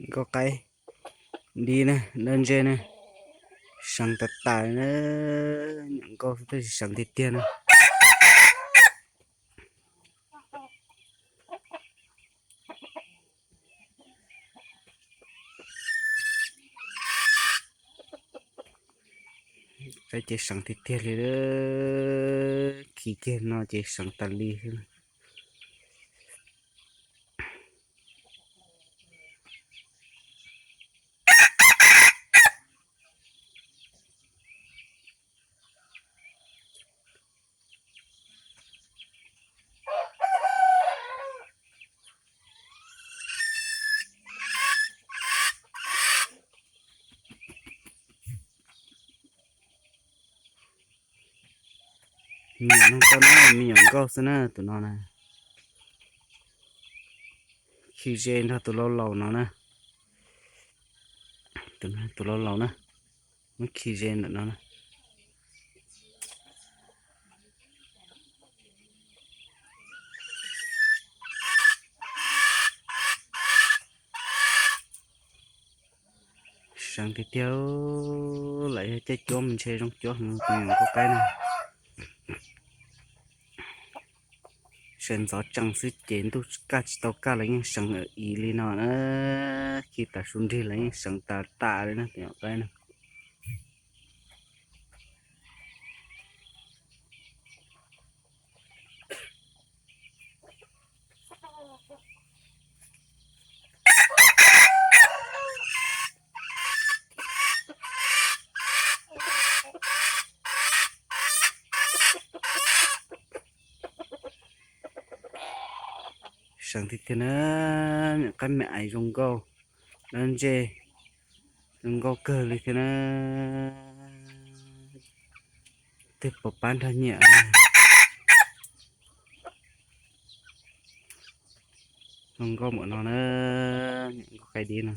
Nkauj qaib dib na, dab ntsej na, seev tas tas na, nyuam nkauj xwb tab sis seev tiag tiag na. Qaib ces seev tiag tiag li, khi kiag no ces seev tas li xwb. Nyiam no koj na, me nyuam nkauj xwb na tus no na. Khi ze nrog tus laus laus no na. Tus laus laus na, muab khi ze ntawm no na. Seev tiag tiag, lam yog caij cuab mas ntshe zoo cuab heev tus nyuam nkauj qaib na. Sawv ntxov tsees xwb ces ntuj kaj tsis tau kaj los yeej seev ib li no na. Khi tas su nrig los yeej seev tas tas li na tus nyuam qaib na. Seev tiag tiag na, me nyuam qaib me aiv zoo nkauj, dab ntsej zoo nkauj kawg li thiab na. Twg puas pab nrog nyiam zoo nkauj npaum no na, me nyuam nkauj qaib dib no.